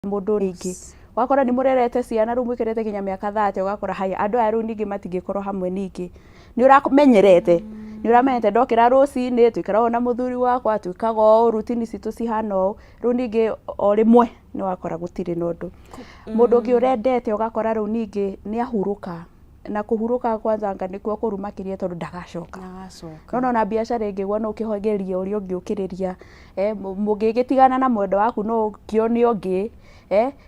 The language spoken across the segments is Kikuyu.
Mũndũ rĩngĩ ũgakora nĩ mũrerete ciana, rĩu mwĩkĩrĩte nginya mĩaka 30, ũgakora haya, andũ aya rĩu ningĩ matingĩkorwo hamwe. Ningĩ nĩ ũramenyerete, nĩ ũramenyete ndokĩra rũcinĩ twĩkaraga na mũthuri wakwa, twĩkaga ũũ, routine citũ cihana ũũ. Rĩu ningĩ o rĩmwe nĩ wakora gũtirĩ na ũndũ. Mũndũ ũngĩ ũrendete, ũgakora rĩu ningĩ nĩ ahurũka, na kũhurũka kwanza anga nĩkuo kũru makĩria, tondũ ndagacoka. Ndagacoka. Nona ona biacara ĩngĩgwa, no ũkĩgerie ũrĩa ũngĩũkĩrĩria, mũngĩgĩtigana na mwendwa waku, no ũkĩone ũngĩ,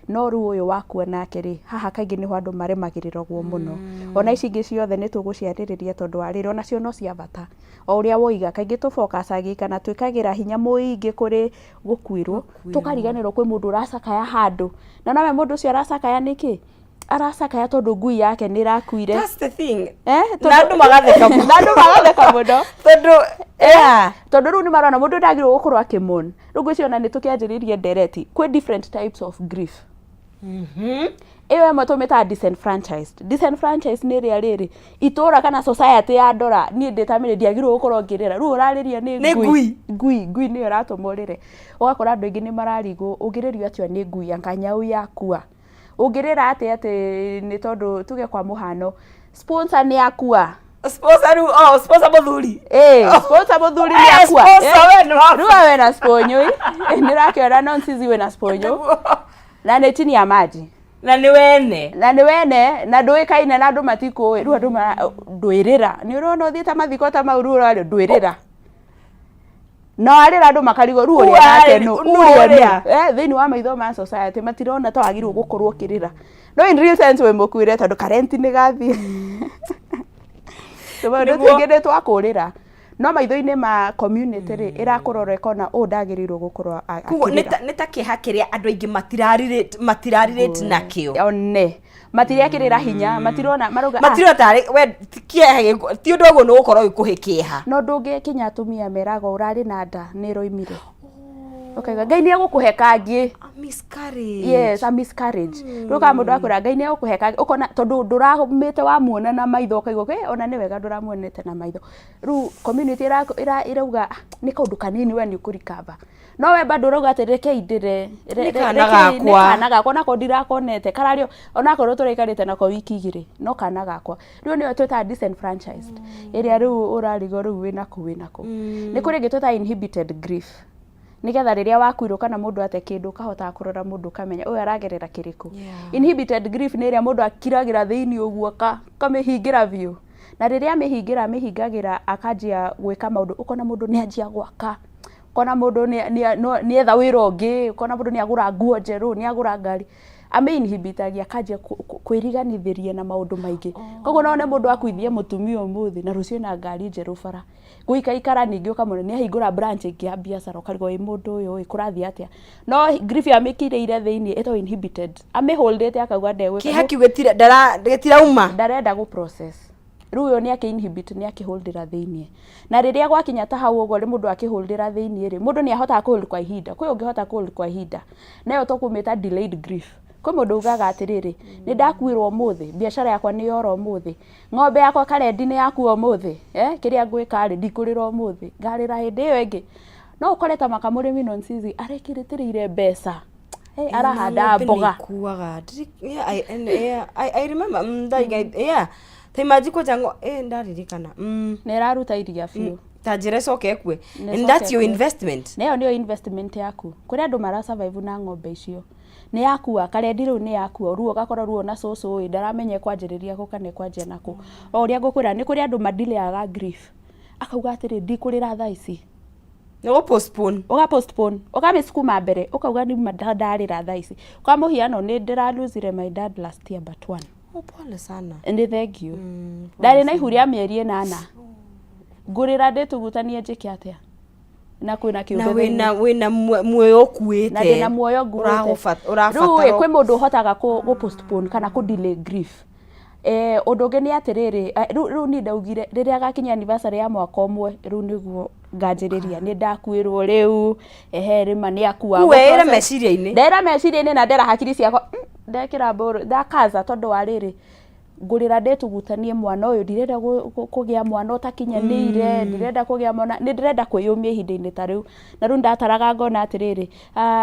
no rĩu ũyũ wakua nake rĩ, haha kaingĩ nĩho andũ maremagĩrĩrwo mũno. Ona ici ingĩ ciothe nĩ tũgũciarĩrĩria, tondũ wa rĩrĩ, onacio no cia bata. O ũrĩa woiga, kaingĩ tũbokacagia kana twĩkagĩra hinya mũingĩ kũrĩ gũkuĩrwo, tũkariganĩrwo kwĩ mũndũ ũracakaya handũ, na nowe mũndũ ũcio aracakaya nĩkĩ? Aracakaya tondũ ngui yake nĩ ĩrakuire. That's the thing. Na andũ magatheka mũno. Na andũ magatheka mũno. Tondũ yeah, tondũ rĩu nĩ marona mũndũ ndagĩrĩirwo gũkorwo akĩmon. Rĩu ngwĩciria ona nĩ tũkĩanjĩrĩirie ndereti, kwĩ different types of grief. Ĩyo ĩmwe tũmĩtaga disenfranchised. Disenfranchised nĩ ĩrĩa rĩrĩ itũra kana society ya ndora, niĩ ndĩ ta mĩrĩ ndiagĩrĩirwo gũkorwo ngĩrĩra. Rĩu ũrarĩria nĩ Nĩ ngui. Ngui, ngui nĩyo ĩratũma ũrĩre. Ũgakora andũ aingĩ nĩ mararigwo, ũngĩrĩrio atĩa nĩ ngui, anga nyau yakua? Ũngĩrĩra atĩa atĩ nĩ tondũ, tuge kwa mũhano, sponsor nĩ akua? Sponsor rĩu, oh, sponsor mũthuri. Ĩĩ, sponsor mũthuri nĩ akua. Sponsor we nĩ wa Rĩu we wĩna sponyo, nĩ ũrakĩona nonsizi wĩna sponyo na nĩ chini ya maji. Na nĩ wene. Na nĩ wene na ndũĩkaine na andũ matikũĩ. Rĩu andũ ndwĩrĩra, nĩ ũrona ũthiĩte mathiko ta mau, rĩu ũrarĩ ndwĩrĩra no arĩra, andũ makarigwo rĩu ũrĩa nake nũ. Nũ ũrĩa ũrĩa? Nũ thĩinĩ wa maitho ma society matirona ta wagĩrĩirwo gũkorwo ũkĩrĩra, no in real sense wĩ mũkuĩre, tondũ karenti nĩ gathiĩ, tũmaũndũ tũingĩ nĩ twakũrĩra, no maitho-inĩ ma community rĩ, ĩrakũrora ĩkona ũũ ndagĩrĩirwo gũkorwo Koguo nĩ akĩrĩra. Nĩ ta kĩeha kĩrĩa andũ aingĩ matirarelate nakĩo. One matirekĩrĩra hinya, matirona, marauga, "Ah, matirona tarĩ we ti kĩeha ti ũndũ ũguo nĩ gũkorwo gĩkũhe kĩeha." No ndũngĩkinya, atumia meraga ũrarĩ na nda nĩ ĩroimire, ũkaiga Ngai nĩ egũkũhe kangĩ. A miscarriage. Yes, a miscarriage. Rĩu kana mũndũ akwĩra Ngai nĩ egũkũhe kangĩ, ũkona tondũ ndũramĩte wamuona na maitho, ũkaigua, "Eh, ona nĩ wega ndũramuonete na maitho." Rĩu community ĩrauga, "Ah, nĩ kaũndũ kanini, we nĩ ũkũrikaba." No we bado ũrauga atĩ rekei ndĩre. Nĩ kana Nĩ gakwa. kana gakwa, onakorwo ndirakonete kararĩ, onakorwo tũraikarĩte nako wiki 2, no kana gakwa. Rĩu nĩyo twĩtaga disenfranchised, ĩrĩa rĩu ũrarigwo rĩu wĩnakũ wĩnakũ. Nĩ kũrĩ ĩngĩ twĩtaga inhibited grief, nĩgetha rĩrĩa wakuirwo kana mũndũ ate kĩndũ, ũkahotaga kũrora mũndũ ũkamenya ũyũ aragerera kĩrĩkũ. Inhibited grief nĩ ĩrĩa mũndũ akiragĩra thĩinĩ ũguo, akamĩhingĩra biũ, na rĩrĩa amĩhingĩra, amĩhingagĩra akanjia gwĩka maũndũ. Ũkona mũndũ nĩ anjia gwaka, ũkona mũndũ nĩ etha wĩra ũngĩ, ũkona mũndũ nĩ agũra nguo njerũ, nĩ agũra ngari. Amĩinhibitagia, akanjia kwĩriganithĩria na maũndũ maingĩ. Koguo no one mũndũ akuithia mũtumia ũmũthĩ na rũciũ ena ngari njerũ bara. Gũikaikara ningĩ ũkamwona nĩ ahingũra branch ĩngĩ ya biacara, ũkarigwo, ĩ mũndũ ũyũ ĩ kũrathiĩ atĩa? No grief amĩkirĩire thĩinĩ, ĩtagwo inhibited, amĩholdĩte akauga ndegwĩka. Kĩeha kĩu gĩtirauma. Ndarenda gũ process. Rĩu ũyũ nĩ akĩ inhibit, nĩ akĩholdĩra thĩinĩ, na rĩrĩa gwakinya ta hau ũguo rĩ, mũndũ akĩholdĩra thĩinĩ rĩ, mũndũ nĩ ahotaga kũhold kwa ihinda. Kwĩ ũngĩhota kũhold kwa ihinda, nayo tũkũmĩta delayed grief. Kwĩ mũndũ ugaga atĩrĩrĩ, nĩ ndakuĩrwo ũmũthĩ, biacara yakwa nĩ yora ũmũthĩ, ng'ombe yakwa karendi nĩ yakua ũmũthĩ, kĩrĩa ngwĩka rĩ, ndikũrĩra ũmũthĩ, ngarĩra hĩndĩ ĩyo ĩngĩ. No ũkore ta makamũrĩmi nonsizi arekĩrĩtĩrĩire mbeca, arahanda mboga. Ikuaga. Yeah, yeah, I remember, yeah, ta imagine kwanja ndaririkana. Na ĩraruta iria biũ. Ta njĩra ĩcoke ĩkue. Na And ĩcoke that's your ĩkue. investment. Na ĩyo nĩyo investment yaku. Kũrĩ andũ mara survive na ng'ombe icio. Nĩ yakua karendi, rĩu nĩ yakua, ruo ũgakora ruo na cũcũ ĩ ndaramenya ĩkwanjĩrĩria kũ kana ĩkwanjia nakũ. O ũrĩa ngũkwĩra, nĩ kũrĩ andũ madileaga grief, akauga atĩrĩ, ndikũrĩra thaa ici. Nĩ gũ postpone. Ũga postpone, ũkamĩsukuma mbere, ũkauga nĩ ndarĩra thaa ici. Kwa mũhiano, nĩ ndĩralosire my dad last year but one. Oh, pole sana. Nĩ thank you. Ndarĩ na ihu rĩa mĩeri 8, ngũrĩra ndĩtugutanie njĩke atĩa na kwĩna Na kĩũmbe wĩna thĩinĩ. Wĩna muoyo ũkuĩte. Na ndĩna muoyo nguĩte. Rĩu ũrabatara. Ĩ kwĩ mũndũ ũhotaga kũ postpone kana kũ delay grief. Ũndũ ũngĩ nĩ atĩrĩrĩ, rĩu niĩ ndaugire rĩrĩa gakinya anniversary ya mwaka ũmwe, rĩu nĩguo nganjĩrĩria nĩ ndakuĩrwo rĩu, ehe, rĩma nĩ akua. Rĩu weĩra meciria-inĩ. Ndera meciria-inĩ na ndera hakiri ciakwa, ndekĩra mbũrũ ndakaza, tondũ wa rĩrĩ, Ngũrĩra ndĩtugutanie mwana ũyũ, ndirenda kũgĩa mwana ũtakinyanĩire, ndirenda kũgĩa mwana, nĩ ndĩrenda kwĩyũmia ihinda-inĩ ta rĩu. Na rĩu ndataraga ngona atĩrĩrĩ,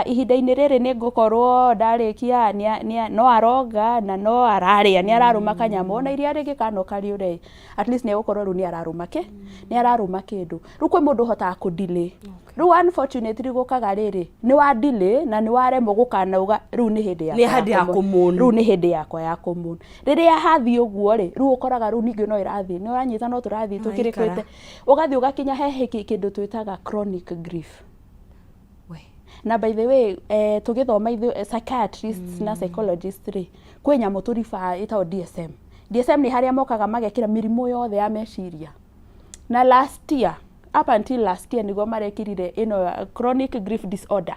ihinda-inĩ rĩrĩ nĩ ngũkorwo ndarĩkia, no aronga na no ararĩa, nĩ ararũma kanyamũ, ona iria rĩngĩkanoka rĩũre, at least nĩ egũkorwo rĩu nĩ ararũma kĩ, nĩ ararũma kĩndũ. Rĩu kwĩ mũndũ ũhotaga kũ delay. Rĩu unfortunately gũkaga rĩrĩ, nĩ wa delay na nĩ waremwo gũkanauga rĩu nĩ hĩndĩ yakwa Nĩ hĩndĩ ya kũmourn. Rĩu nĩ hĩndĩ yakwa ya kũmourn. Rĩrĩa hathiĩ ũguo rĩ, rĩu ũkoraga rĩu ningĩ no ĩrathiĩ, nĩ ũranyita no tũrathiĩ tũkĩrĩkĩte. Ũgathiĩ ũgakinya he kĩndũ twĩtaga chronic grief. We. Na by the way, tũgĩthoma ithuĩ psychiatrists na psychologists rĩ, kwĩ nyamũ tũribaa ĩtagwo DSM. DSM nĩ harĩa mokaga magekĩra mĩrimũ yothe ya meciria. Na last year, up until last year nĩguo marekĩrire ĩno chronic grief disorder.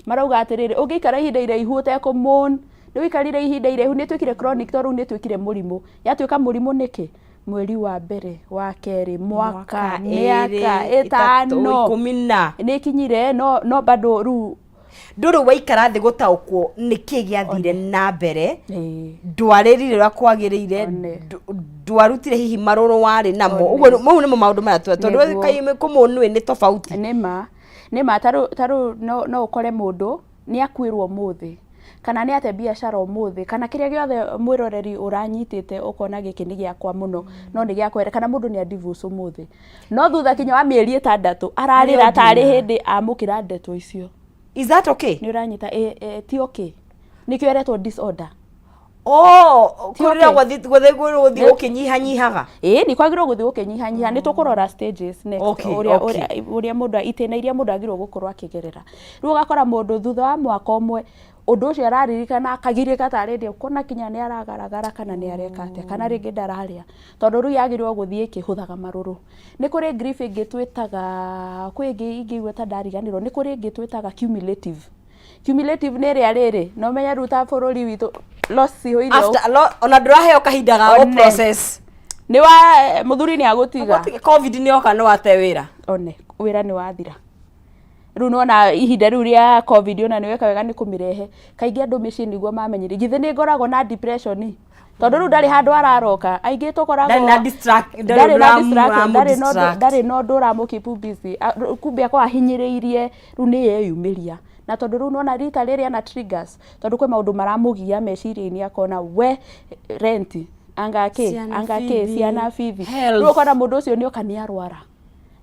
Marauga atĩrĩrĩ, ũngĩikara ihinda iraihu ũtekũ-mourn, nĩ wĩikarire ihinda iraihu, nĩ ĩtuĩkire chronic tondũ rĩu nĩ ĩtuĩkire mũrimũ. Yatuĩka mũrimũ nĩkĩ? Mweri wa mbere, wa kerĩ, mwaka, mĩaka ĩtano 10 na nĩ ĩkinyire, no bado rĩu Ndũrĩ waikara thĩ gũtaũkwo nĩkĩ gĩathire na mbere, Ĩĩ. Ndwarĩrire ũrĩa kwagĩrĩire, One. Ndwarutire hihi marũrũ warĩ namo. One. Ũguo mau nĩmo maũndũ maya tondũ Nĩguo. kaĩ kũmũnũĩ nĩ tofauti. Nĩma tarĩu no ũkore mũndũ nĩ akuĩrwo ũmũthĩ, kana nĩ ate biacara ũmũthĩ, kana kĩrĩa gĩothe mwĩroreri ũranyitĩte ũkona gĩkĩ nĩ gĩakwa mũno, no nĩ gĩakwa, kana mũndũ nĩ a divorce ũmũthĩ, no thutha kinya wa mĩeri 6 ararĩra tarĩ hĩndĩ amũkĩra ndeto icio. Is that okay? Nĩ ũranyita? Ti okay, nĩkĩo ĩretwo disorder. Oh, Ti kũrĩra okay. gwathi gũthiĩ gũkĩnyihanyihaga. Ĩĩ, nĩ kwagĩrĩirwo gũthiĩ gũkĩnyihanyiha. Nĩ tũkũrora stages next, ũrĩa ũrĩa mũndũ, itĩna iria mũndũ agĩrĩirwo gũkorwo akĩgerera. Rĩu ũgakora mũndũ thutha wa mwaka ũmwe ũndũ ũcio araririkana akagirĩka tarĩ ndĩ ũkona kinya nĩ aragaragara kana nĩ areka atĩa, kana rĩngĩ ndararĩa, tondũ rĩu yagĩrĩirwo gũthiĩ ĩkĩhũthaga marũrũ. Nĩ kũrĩ grief ĩngĩ twĩtaga, kwĩ ĩngĩ ingĩigua ta ndariganĩrwo, nĩ kũrĩ ĩngĩ twĩtaga cumulative. Cumulative nĩ ĩrĩa rĩrĩ na ũmenye rĩu ta bũrũri witũ loss cihũire ũũ. After ona ndũraheo kahinda ga One. gũ process. Nĩ wa mũthuri nĩ agũtiga. Covid nĩ yoka, nĩ wate wĩra. One wĩra nĩ wathira. Rĩu nĩwona ihinda rĩu rĩa Covid, ona nĩ weka wega nĩ kũmĩrehe. Kaingĩ andũ mĩciĩ nĩguo mamenyire githĩ nĩ ngoragwo na depression, tondũ rĩu ndarĩ handũ araroka, aingĩ tũkoragwo Ndarĩ na distract, ndarĩ na distraction, ndarĩ na ũndũ ũramũ-distract. Ndarĩ na ũndũ ũramũ keep busy. Kumbe akorwo ahinyĩrĩirie, rĩu nĩ yeyumĩria, na tondũ rĩu nĩwona rita rĩrĩ ana triggers, tondũ kwĩ maũndũ maramũgia meciria-inĩ, akona we rent anga kĩ, Ciana anga kĩ, bithi, ciana bithi, health. Rĩu ũkona mũndũ ũcio nĩ oka nĩ arwara.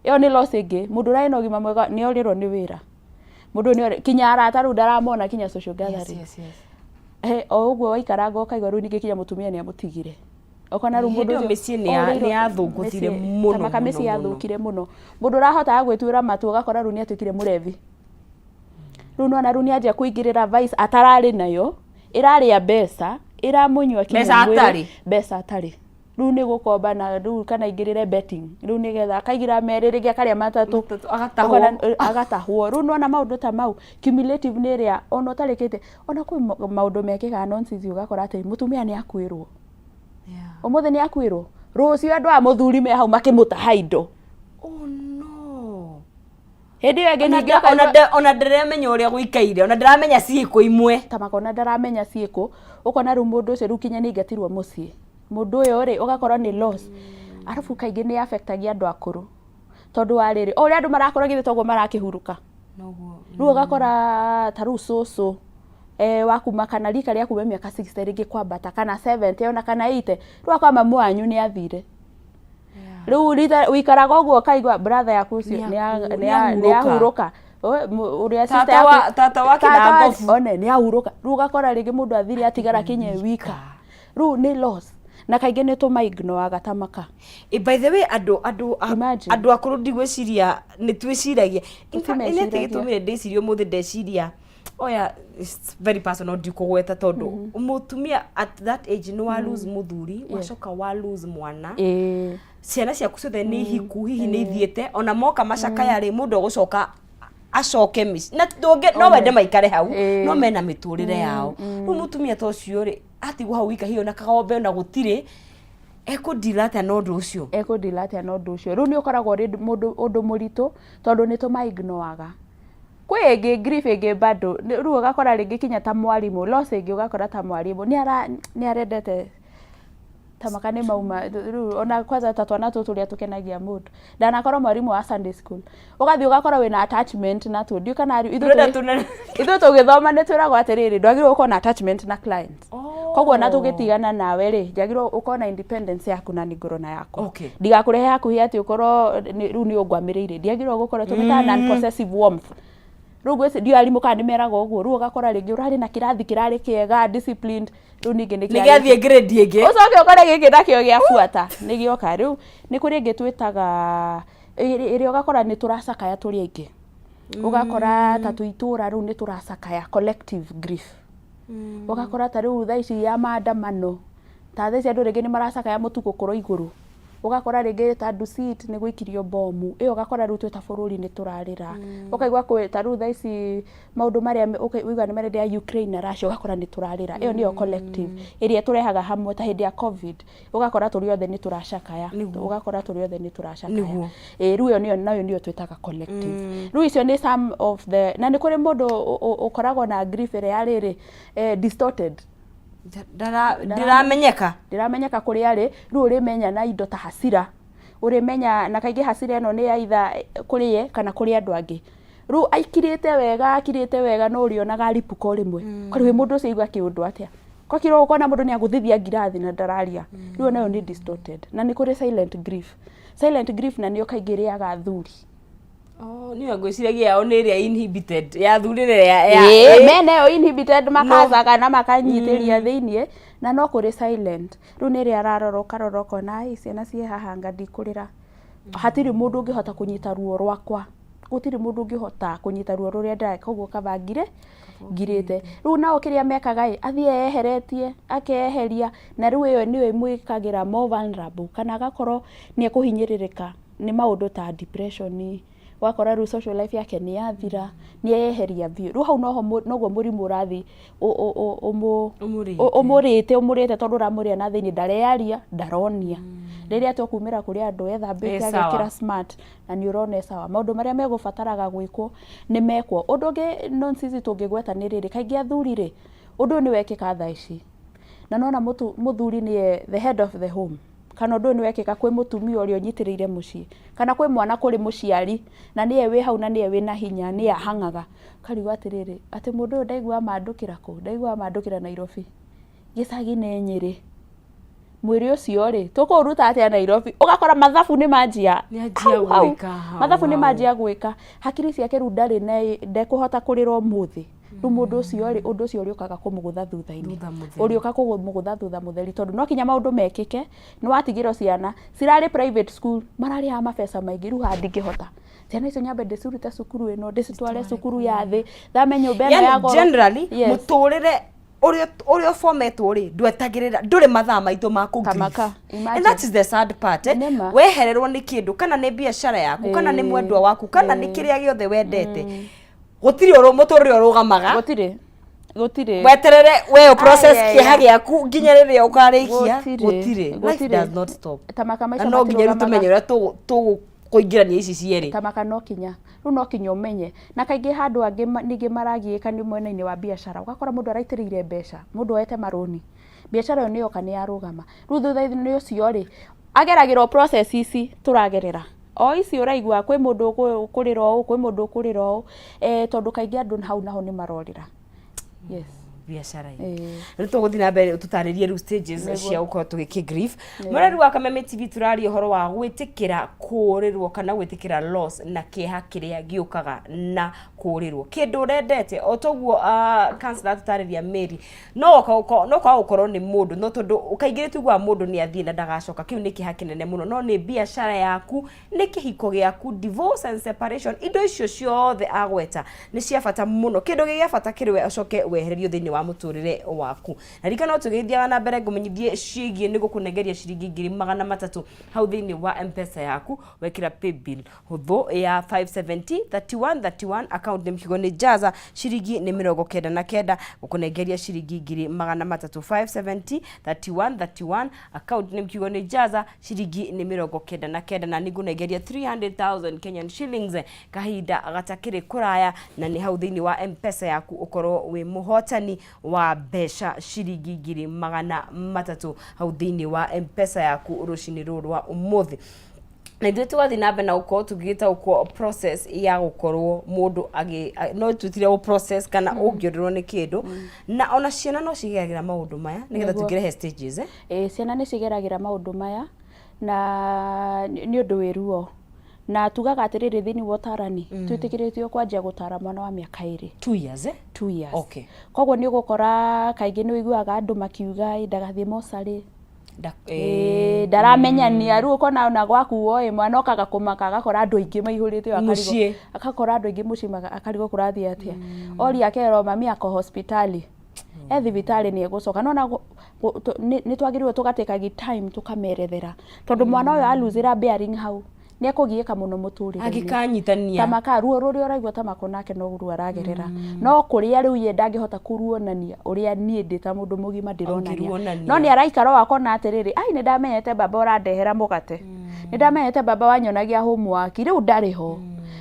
Ĩyo nĩ loss ĩngĩ. Mũndũ ũrarĩ na ũgima mwega nĩ orĩrwo nĩ wĩra, mũndũ ũyũ kinya arata rĩu ndaramona, kinya social gathering. He, o ũguo waikaranga ũkaigua rĩu ningĩ kinya mũtumia nĩ amũtigire, ũkona rĩu Hĩndĩ mũndũ ĩyo ũcio mĩciĩ nĩ yathũngũthire mũno, tamaka mũno, mĩciĩ mũno. Yathũkire mũno. Mũndũ ũrahotaga gwĩtuĩra matua, ũgakora rĩu nĩ atuĩkire mũrevi. Rĩu nĩwona rĩu nĩ anjia kũingĩrĩra vice atararĩ nayo, ĩrarĩa mbeca, ĩramũnyua kinya Mbeca mwĩrĩ. atarĩ. Mbeca atarĩ. Rĩu nĩ gũkomba, na rĩu kana aingĩrĩre betting, rĩu nĩgetha akaigĩra merĩ, rĩngĩ akarĩa matatũ. Matatũ, agatahwo. Ũkona, agatahwo. Rĩu nĩwona maũndũ ta mau, cumulative nĩ ĩrĩa ona ũtarĩkĩte, ona kwĩ maũndũ mekĩkaga nonsense, ũgakora atĩ mũtumia nĩ akuĩrwo ũmũthĩ, nĩ akuĩrwo rũciũ, andũ a mũthuri me hau makĩmũtaha indo. Oh no. Hĩndĩ ĩyo ĩngĩ Ona ningĩ ona ndĩramenya ũrĩa gũikaire, ona ndĩramenya ciĩko imwe. Ta makona ndaramenya ciĩko, ũkona rĩu mũndũ ũcio rĩu kinya nĩ aingatirwo mũciĩ, mũndũ ũyũ rĩ, ũgakorwo nĩ loss. Arabu kaingĩ nĩ affectagia andũ akũrũ, tondũ wa rĩrĩ, o ũrĩa andũ marakũra githĩ toguo marakĩhurũka. Rĩu ũgakora ta rĩu cũcũ wa kuma kana rika rĩa kuma mĩaka 60 rĩngĩ kwambata, kana 70, ona kana 80, rĩu akora mamu wanyu nĩ athire. Rĩu rita wĩikaraga ũguo ũkaigua brother yaku ũcio Nĩ nĩ ahurũka. Ũrĩa sister Tata tata wa tata kĩnangobu. One nĩ ahurũka. Rĩu ũgakora rĩngĩ mũndũ athire atigara kinya e wika. Rĩu nĩ loss, na kaingĩ nĩ tũmaignoaga ta maka. By the way, andũ Imagine. andũ akũrũ ndigwĩciria nĩ twĩciragia. In fact, nĩ atĩ Tũtimeciragia. gĩtũmire ndĩcirie ũmũthĩ, ndeciria oya, it's very personal, ndikũgweta, tondũ mũtumia at that age nĩ wa lose mũthuri, wacoka wa lose mwana, ciana ciaku ciothe nĩ hiku, hihi nĩ ithiĩte, ona moka macakaya rĩ, mũndũ egũcoka acoke mĩciĩ na ndũngĩ no wende maikare hau, no mena mĩtũrĩre yao. Rĩu mũtumia ta ũcio rĩ, atigwo hau wika, hihi ona kagombe ona gũtirĩ, ekũdeal atĩa na ũndũ ũcio? Ekũdeal atĩa na ũndũ ũcio? Rĩu nĩ ũkoragwo ũrĩ mũndũ ũndũ mũritũ, tondũ nĩ tũmaignoaga. Kwĩ ĩngĩ grief ĩngĩ bado, rĩu ũgakora rĩngĩ kinya ta mwarimũ, loss ĩngĩ ũgakora ta mwarimũ nĩ arendete Tamaka nĩ mauma rĩu ona kwanza ta twana tũtũ ũrĩa tũkenagia mũndũ. Ndanakorwo mwarimũ wa Sunday school. Ũgathiĩ ũgakora wĩna attachment natuo. Ndiũĩ kana ithuĩ Ndũrenda tũgĩ- ithuĩ tũgĩthoma nĩ twĩragwo atĩrĩrĩ, ndwagĩrĩirwo gũkorwo na attachment na client. Koguo ona tũgĩtigana nawe rĩ, njagĩrĩirwo ũkorwo na independence yaku na niĩ ngorwo na yakwa. Ndigakũrehe hakuhĩ atĩ ũkorwo rĩu nĩ ũngwamĩrĩire. Ndiagĩrĩirwo gũkorwo tũmĩtaga non possessive warmth. Rĩu ngwĩciria ndiũĩ arimũ kana nĩ meragwo ũguo. Rĩu ũgakora rĩngĩ ũrarĩ na kĩrathi kĩrarĩ kĩega, disciplined, rĩu ningĩ nĩ Nĩ gĩathiĩ grade ĩngĩ. Ũcoke ũkore gĩkĩ nakĩo gĩabuata nĩ gĩoka. Rĩu nĩ kũrĩ ĩngĩ twĩtaga ĩrĩa ũgakora nĩ tũracakaya tũrĩ aingĩ. Ũgakora ta twĩ itũra rĩu nĩ tũracakaya collective grief. Ũgakora ta rĩu thaa ici ya maandamano, ta thaa ici andũ rĩngĩ nĩ maracakaya mũtu gũkorwo igũrũ. Ũgakora rĩngĩ ta Dusit nĩ gũikirio bomu, ĩyo ũgakora rĩu twĩ ta bũrũri nĩ tũrarĩra. Ũkaigua kwĩ ta rĩu thaa ici maũndũ marĩa ũkaigua nĩ marenderea Ukraine na Russia ũgakora nĩ tũrarĩra. Ĩyo nĩyo collective ĩrĩa ĩtũrehaga hamwe ta hĩndĩ ya Covid, ũgakora tũrĩ othe nĩ tũracakaya, ũgakora tũrĩ othe nĩ tũracakaya. Ĩĩ rĩu ĩyo nĩyo nayo nĩyo twĩtaga collective. Rĩu icio nĩ some of the, na nĩ kũrĩ mũndũ ũkoragwo na grief ĩrĩa ya rĩrĩ, distorted. Ndĩramenyeka. Ndĩramenyeka kũrĩa arĩ, rĩu ũrĩmenya na indo ta hasira, ũrĩmenya na kaingĩ hasira ĩno nĩ ya either kũrĩ ye kana kũrĩ andũ angĩ. Rĩu aikirĩte wega akirĩte wega no ũrĩonaga aripũka o rĩmwe. Ũkarigwo mũndũ ũcio aigua kĩũndũ atĩa. Gwakira ũkona mũndũ nĩ agũthithia ngirathi na ndararia. Rĩu onayo nĩ distorted. Na nĩ kũrĩ silent grief. Silent grief na nĩyo kaingĩ ĩrĩaga athuri. Oh, niyo ngwĩciragia yao nĩ ĩrĩa inhibited ya athuri ĩrĩa ya Ĩĩ, mena ĩyo inhibited makacaga na makanyitĩria thĩiniĩ na no kũrĩ silent. Rĩu nĩ ĩrĩa ararora ũkarora ũkona ai ciana ciĩ haha anga ndikũrĩra. Hatirĩ mũndũ ũngĩhota kũnyita ruo rwakwa. Gũtirĩ mũndũ ũngĩhota kũnyita ruo rũrĩa ndĩrarĩ koguo kaba ngire ngirĩte. Rĩu nao kĩrĩa mekaga ĩ, athiĩ eyeheretie, akeyeheria na rĩu ĩyo nĩyo ĩmwĩkagĩra more vulnerable kana agakorwo nĩ ekũhinyĩrĩrĩka nĩ maũndũ ta depression, ũgakora rĩu social life yake nĩ yathira, nĩ eyeheria biũ. Rĩu hau noho noguo mũrimũ ũrathiĩ ũmũrĩte ũmũrĩte tondũ ũramũrĩa na thĩiniĩ, ndareyaria, ndaronia. Rĩrĩa tũkumĩra kũrĩ andũ ethambĩte agekĩra smart na nĩ ũrona e sawa. Maũndũ marĩa megũbataraga gwĩkwo nĩ mekwo. Ũndũ ũngĩ nonsense tũngĩgweta nĩ rĩrĩ, kaingĩ athuri rĩ, ũndũ ũyũ nĩ wekĩka thaa ici, na nĩwona mũthuri nĩye the head of the home, kana ũndũ ũyũ nĩ wekĩka kwĩ mũtumia ũrĩa ũnyitĩrĩire mũciĩ, kana kwĩ mwana kũrĩ mũciari, na nĩye wĩ hau na nĩye wĩna hinya, nĩye ahang'aga, ũkarigwo atĩrĩrĩ, atĩ mũndũ ũyũ ndaigua mandũkĩra kũ? Ndaigua mandũkĩra Nairobi, gĩcagi nĩ Nyĩrĩ, mwĩrĩ ũcio rĩ, tũkũũruta atĩa Nairobi? Ũgakora mathabu nĩ manjia hau hau, mathabu nĩ manjia gwĩka, hakiri ciake rĩu ndarĩ na ndekũhota kũrĩra ũmũthĩ. Rĩu mũndũ ũcio rĩ, ũndũ ũcio ũrĩũkaga kũmũgũtha thutha-inĩ, ũrĩũka kũmũgũtha thutha mũtheri, tondũ no kinya maũndũ mekĩke, nĩ watigĩrwo ciana, cirarĩ private school, mararĩhaga mabeca maingĩ, rĩu haha ndingĩhota. Ciana icio nyambe ndĩcirute cukuru ĩno, ndĩcitware cukuru ya thĩ, thame nyũmba ĩno ya goro. Generally, mũtũrĩre ũrĩa ũrĩa ũbometwo rĩ, ndwetagĩrĩra, ndũrĩ mathaa maitũ ma kũ Tamaka, And that is the sad part, eh? Wehererwo nĩ kĩndũ, kana nĩ biacara yaku, kana nĩ mwendwa waku, kana nĩ kĩrĩa gĩothe wendete, gũtirĩ mũtũrĩre ũrũgamaga. Gũtirĩ. Gũtirĩ. Weterere we process kĩeha gĩaku nginya rĩrĩa ũkarĩkia. Gũtirĩ. Life does not stop. Tamaka maica. Na no nginya rĩu tũmenye ũrĩa tũkũingĩrania ici cierĩ. Tamaka no kinya. Rĩu no kinya ũmenye. Na kaingĩ handũ angĩ ningĩ maragiĩka nĩ mwena-inĩ wa biacara. Ũgakora mũndũ araitĩrĩire mbeca, mũndũ oete marũni. Biacara ĩyo nĩ yoka nĩ yarũgama. Rĩu thutha-inĩ ũcio rĩ, ageragĩra o process ici tũragerera. O ici ũraigua kwĩ mũndũ ũkũrĩra ũũ, kwĩ mũndũ ũkũrĩra ũũ, tondũ kaingĩ andũ hau naho nĩ marorĩra. Yes. Biacara ĩĩ. Rĩu tũgũthiĩ na mbere tũtarĩrie rĩu stages cia gũkorwo tũgĩkĩ grief. Mũrori wa Kameme TV, tũraria ũhoro wa gwĩtĩkĩra kũũrĩrwo kana gwĩtĩkĩra loss na kĩeha kĩrĩa gĩũkaga na kũũrĩrwo kĩndũ ũrendete. O toguo counselor atũtarĩria Mary, no kwaga gũkorwo nĩ mũndũ, no tondũ kaingĩ nĩ tuiguaga mũndũ nĩ athiĩ na ndagacoka, kĩu nĩ kĩeha kĩnene mũno, no nĩ biacara yaku, nĩ kĩhiko gĩaku, divorce and separation, indo icio ciothe agweta nĩ cia bata mũno. Kĩndũ gĩa bata kĩrĩ we ũcoke wehererio thĩinĩ wa mũtũrĩre waku. Na ririkana no tũgĩthiaga na mbere ngũmenyithie ciĩgiĩ nĩ gũkũnengeria ciringi 300,000 hau thĩinĩ wa M-Pesa yaku wekĩra paybill hũthũ ya 570 31 31, account nĩ mkiugo nĩ Jaza, ciringi nĩ 99, gũkũnengeria ciringi 300,000, 570 31 31, account nĩ mkiugo nĩ Jaza, ciringi nĩ 99, na nĩ ngũnengeria 300,000 Kenyan shillings kahinda gatakĩrĩ kũraya, na nĩ hau thĩinĩ wa M-Pesa yaku ũkorwo wĩ mũhotani. Wa mbeca ciringi 300,000 hau thĩinĩ wa Mpesa yaku rũcinĩ rũrũ rwa ũmũthĩ. Na ithuĩ tũgathiĩ na mbere na gũkorwo tũgĩtaũkwo process ya gũkorwo mũndũ agĩ no twĩtire ũ process kana ũngĩũrĩrwo nĩ kĩndũ, na ona ciana no cigeragĩra maũndũ maya nĩgetha tũingĩre he stages, eh? Ĩĩ, ciana nĩ cigeragĩra maũndũ maya na nĩ ũndũ wĩ ruo. Na tugaga atĩrĩrĩ, thĩinĩ wa ũtarani twĩtĩkĩrĩtio kwanjia gũtara mwana wa mĩaka 2. 2 years, eh? 2 years. Okay. Koguo nĩ ũgũkora kaingĩ nĩ ũiguaga andũ makiuga, "Ĩ, ndagathiĩ mocarĩ." Ĩĩ, ndaramenyania. Rĩu ũkona ona gwakuo ĩ, mwana okaga kũmaka agakora andũ aingĩ maihũrĩte ũũ, akarigwo Mũciĩ. Akakora andũ aingĩ mũciĩ, akarigwo kũrathiĩ atĩa. Oria akerwo mami ako hospitali, e thibitarĩ, nĩ egũcoka. Nona nĩ twagĩrĩirwo tũgatĩkagi time tũkamerethera, tondũ mwana ũyũ aluzĩra bearing hau nĩ ekũgiĩka mũno mũtũrĩre-inĩ. Angĩkanyitania. Tamaka ruo rũrĩa ũraigua tamako nake no ruo aragerera, no kũrĩa rĩu ye ndangĩhota kũruonania ũrĩa niĩ ndĩ ta mũndũ mũgima ndĩronania. Ũngĩruonania. No nĩ araikara o akona atĩrĩrĩ, ai, nĩ ndamenyete baba ũrandehera mũgate, nĩ ndamenyete baba wanyonagia homework, rĩu ndarĩ ho,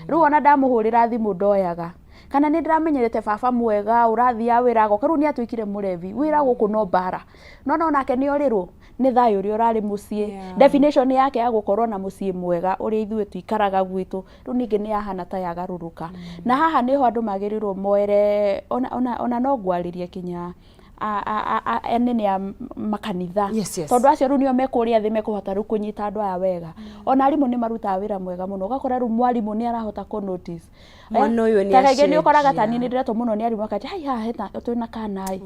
rĩu ona ndamũhũrĩra thimũ ndoyaga, kana nĩ ndĩramenyerete baba mwega ũrathiaga wĩra agoka, rĩu nĩ atuĩkire mũrevi, wĩra gũkũ no mbara. No onake nĩ orĩrwo nĩ thayũ ũrĩa ũrarĩ mũciĩ. Definition yake ya gũkorwo na mũciĩ mwega ũrĩa ithuĩ tuikaraga gwitũ rĩu ningĩ nĩ yahana ta yagarũrũka. Na haha nĩho andũ magĩrĩirwo moere ona no ngwarĩrie kinya anene a makanitha, tondũ acio rĩu nĩo mekũrĩa thĩ, mekũhota rĩu kũnyita andũ aya wega. Ona arimũ nĩ marutaga wĩra mwega mũno, ũgakora rĩu mwarimũ nĩ arahota kũ notice. Mwana ũyũ nĩ Ta kaingĩ nĩ ũkoraga ta acenjia. niĩ nĩ ndĩretwo mũno nĩ arimũ akanja, hai, haha hena twĩna kana ĩ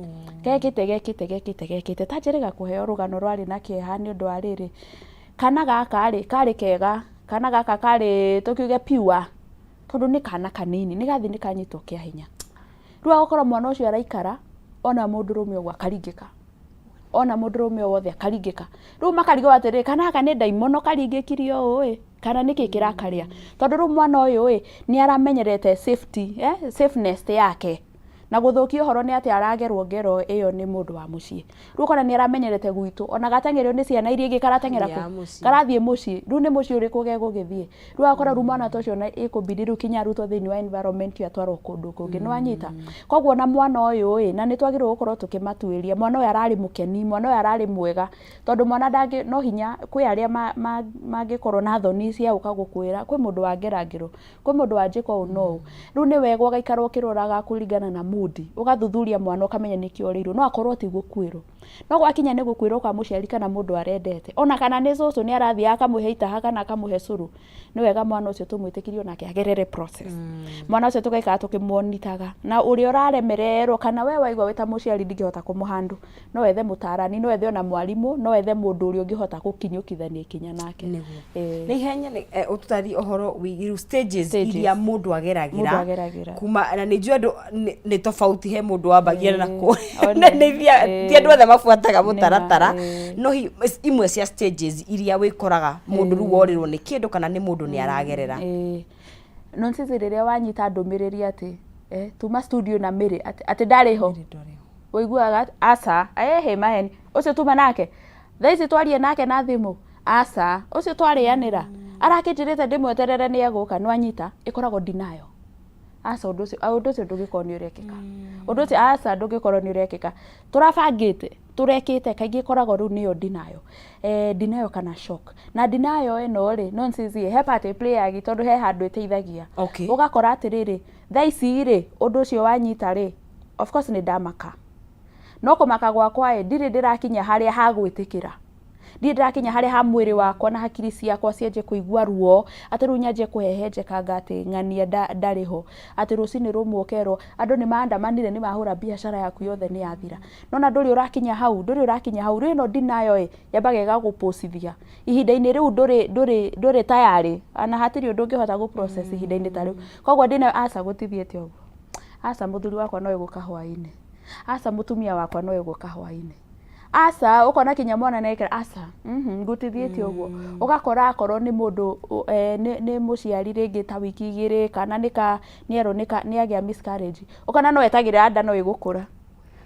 gekĩte gekĩte gekĩte gekĩte. Ta njĩrĩga kũheo rũgano rwarĩ na kĩeha nĩ ũndũ wa rĩrĩ, kana gaka rĩ karĩ kega, kana gaka karĩ tũkiuge pure, tondũ nĩ kana kanini nĩ gathiĩ nĩ kanyitwo kĩa hinya. Rĩu agakorwo mwana ũcio araikara ona mũndũrũme ũguo akaringĩka, ona mũndũrũme o wothe akaringĩka. Rĩu makarigwo atĩrĩrĩ, kana gaka nĩ ndaimono karingĩkirio ũũ ĩ, kana nĩkĩ kĩrakarĩa? Tondũ rĩu mwana ũyũ ĩ nĩ aramenyerete safety, safeness yake, na gũthũkia ũhoro nĩ atĩ aragerwo ngero ĩyo nĩ mũndũ wa mũciĩ. Rĩu ũkona nĩ aramenyerete gwitũ, ona gateng'erio nĩ ciana iria ingĩ karateng'era Ya kũ mũciĩ. Karathiĩ mũciĩ. Rĩu nĩ mũciĩ ũrĩkũ gegũgĩthiĩ? Rĩu agakora rĩu mwana ta ũcio ona ĩkũbidi rĩu kinya arutwo thĩinĩ wa environment ĩyo, atwarwo kũndũ kũngĩ, nĩ wanyita? Koguo ona mwana ũyũ ĩ, na nĩ twagĩrĩirwo gũkorwo tũkĩmatuĩria, mwana ũyũ ararĩ mũkeni, mwana ũyũ ararĩ mwega, tondũ mwana ndangĩ no hinya kwĩ arĩa mangĩkorwo na thoni cia gũka gũkwĩra kwĩ mũndũ wangera ngero, kwĩ mũndũ wanjĩka ũũ. No ũũ rĩu nĩ wega ũgaikara ũkĩroraga kũringana na mood, ũgathuthuria mwana ũkamenya nĩkĩ orĩirwo. No akorwo ti gũkuĩrwo, no gwakinya nĩ gũkuĩrwo kwa mũciari kana mũndũ arendete, ona kana nĩ cũcũ nĩ arathiaga akamũhe itaha kana akamũhe cũrũ, nĩ wega mwana ũcio tũmwĩtĩkĩrie onake agerere process. Mwana ũcio tũgaikara tũkĩmonitaga, na ũrĩa ũraremererwo kana we waigua wĩ ta mũciari ndingĩhota kũmũhandle, no wethe mũtarani, no wethe ona mwarimũ, no wethe mũndũ ũrĩa ũngĩhota gũkinyũkithania ikinya nake. Nĩguo. Nĩ ihenya nĩ ũtũtari ũhoro wĩgiĩ stages, Stages. iria mũndũ ageragĩra. Mũndũ ageragĩra. Kuma na nĩ njũĩ andũ nĩ tofauti, he mũndũ wambagia na kũ One. nĩ ti andũ othe mabuataga mũtaratara, no imwe cia stages iria wĩkoraga mũndũ rĩu worĩrwo nĩ kĩndũ kana nĩ mũndũ nĩ aragerera. Ĩĩ. Nonsense, rĩrĩa wanyita ndũmĩrĩri atĩ tuma studio na Mary atĩ ndarĩ ho, ũiguaga aca, ehe, maheni ũcio tuma nake thaa ici twarie nake na thimũ, aca, ũcio twarĩanĩra arakĩnjĩrĩte ndĩmweterere nĩ egũka. Nĩwanyita ĩkoragwo denial, aca, ũndũ ũcio, ũndũ ũcio ndũngĩkorwo nĩ ũrekĩka, ũndũ ũcio aca ndũngĩkorwo nĩ ũrekĩka, tũrabangĩte tũrekĩte. Kaingĩ ĩkoragwo rĩu nĩyo denial, denial kana shock. Na denial ĩno rĩ, nonsense, he part ĩplayagi, tondũ he handũ ĩteithagia. Ũgakora atĩrĩrĩ, thaa ici rĩ, ũndũ ũcio wanyita rĩ, of course nĩ ndamaka, no kũmaka gwakwa ĩ ndirĩ ndĩrakinya harĩa ha gwĩtĩkĩra, ndirĩ ndĩrakinya harĩa ha mwĩrĩ wakwa na hakiri ciakwa cianjie kũigua ruo, atĩ rĩu nyanjie kũhehenjekanga atĩ ng'ania ndarĩ ho, atĩ rũcinĩ rũmwe ũkerwo andũ nĩ maandamanire, nĩ mahũra biacara yaku yothe nĩ yathira. Nona ndũrĩ ũrakinya hau, ndũrĩ ũrakinya hau. Rĩu ĩno denial ĩ yambaga ĩgagũpũcithia ihinda-inĩ rĩu ndũrĩ tayarĩ, ona hatirĩ ũndũ ũngĩhota gũ process ihinda-inĩ ta rĩu. Koguo denial, aca, gũtithiĩte ũguo, aca, mũthuri wakwa no egũka hwaĩ-inĩ, aca, mũtumia wakwa no egũka hwaĩ-inĩ, aca. Ũkona kinya mwana nĩekĩra aca, gũtithiĩte ũguo. Ũgakora akorwo nĩ mũndũ nĩ mũciari rĩngĩ ta wiki 2 kana nĩ ka nĩerwo nĩ agĩa miscarriage, ũkona no etagĩrĩra nda no ĩgũkũra.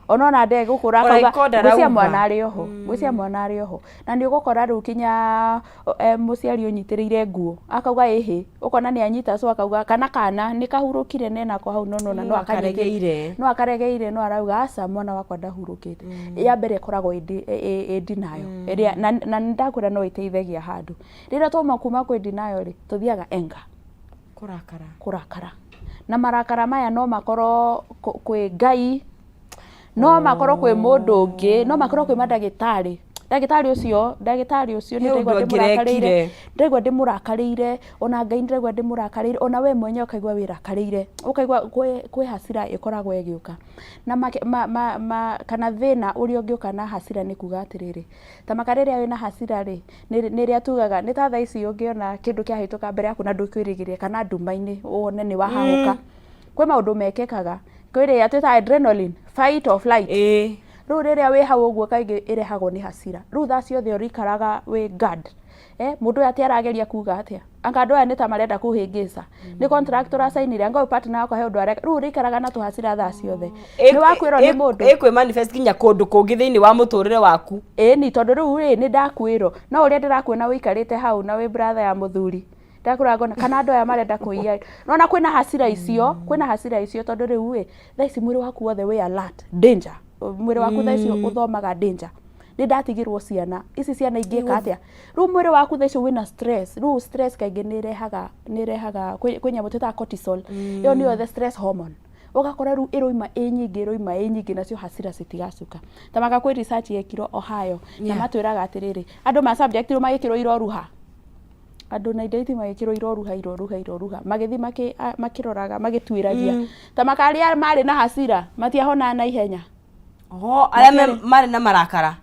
Onona ndegũkũra Ona akauga iko ngwĩciria ndarauga. Mwana arĩ oho, ngwĩciria mwana arĩ oho. Na nĩ ũgũkora rĩu kinya mũciari ũnyitĩrĩire nguo akauga ĩhĩ, ũkona nĩ anyita, so akauga kana kana nĩ kahurũkire nenako hau, no nona no No akaregeire. No akaregeire, no arauga aca, mwana wakwa ndahurũkĩte. Ya mbere ĩkoragwo ĩ denial ĩrĩa na nĩ ndakwĩra no ĩteithagia handũ. Rĩrĩa twauma kuma kwĩ denial rĩ, tũthiaga anger. Kũrakara. Kũrakara. Na marakara maya no makorwo kwĩ Ngai, no makorwo kwĩ mũndũ ũngĩ, no makorwo kwĩ mandagĩtarĩ. Ndagĩtarĩ ũcio He nĩ ndaigua ũndũ ndĩmũrakarĩire, angĩrekire. Ndaigua ndĩmũrakarĩire, ona Ngai ndĩraigua ndĩmũrakarĩire, ona we mwenyewe ũkaigua wĩrakarĩire, ũkaigua kwĩ hasira ĩkoragwo ĩgĩũka. Na ma, ma, ma, kana thĩna ũrĩa ũngĩũka na hasira nĩ kuga atĩrĩrĩ, ta maka rĩrĩa wĩna hasira rĩ, nĩ rĩrĩa tugaga nĩ ta thaa ici ũngĩona kĩndũ kĩahĩtũka mbere yaku na ndũkwĩrĩgĩrĩire, kana nduma-inĩ wone nĩ wahahũka. Kwĩ maũndũ mekĩkaga, kwĩ rĩrĩa twĩtaga adrenaline, fight or flight. Rĩu rĩrĩa wĩ hau ũguo, kaingĩ ĩrehagwo nĩ hasira. Rĩu thaa ciothe ũrĩikaraga wĩ guard. Mũndũ ũyũ atĩ arageria kuga atĩa? Anga andũ aya nĩ ta marenda kũhĩngĩca. Nĩ contract tũracainire, anga ũyũ partner wakwa he ũndũ areka. Rĩu ũrĩikaraga na tũhasira thaa ciothe. Nĩ wakwĩrwo nĩ mũndũ. Ĩkwĩ manifest nginya kũndũ kũngĩ thĩinĩ wa mũtũrĩre waku. Ĩni, tondũ rĩu rĩ, nĩ ndakwĩrwo. No ũrĩa ndĩrakuona ũikarĩte hau na wĩ brother ya mũthuri, ndakwĩra ngona kana andũ aya marenda kũiya. Nona kwĩna hasira icio tondũ rĩu ĩ, thaa ici mwĩrĩ waku wothe wĩ alert, danger. Mwĩrĩ waku thaa ici ũthomaga danger. Nĩ ndatigĩrwo ciana ici, ciana ingĩka atĩa? Rĩu mwĩrĩ waku thaa icio wĩna stress. Rĩu stress kaingĩ nĩ ĩrehaga kwĩ nyamũ twĩtaga cortisol, ĩyo nĩyo the stress hormone. Ũgakora rĩu ĩroima ĩ nyingĩ, ĩroima ĩ nyingĩ, nacio hasira citigacuka. Ta maka kwĩ research yekirwo Ohio na matwĩraga atĩrĩrĩ, andũ ma subject magĩkĩrwo iroruha, andũ na indo ithi magĩkĩrwo iroruha, iroruha, iroruha, magĩthiĩ makĩroraga, magĩtuĩragia, ta maka arĩa marĩ na hasira matiahonaga na ihenya. Oho, arĩa marĩ na marakara.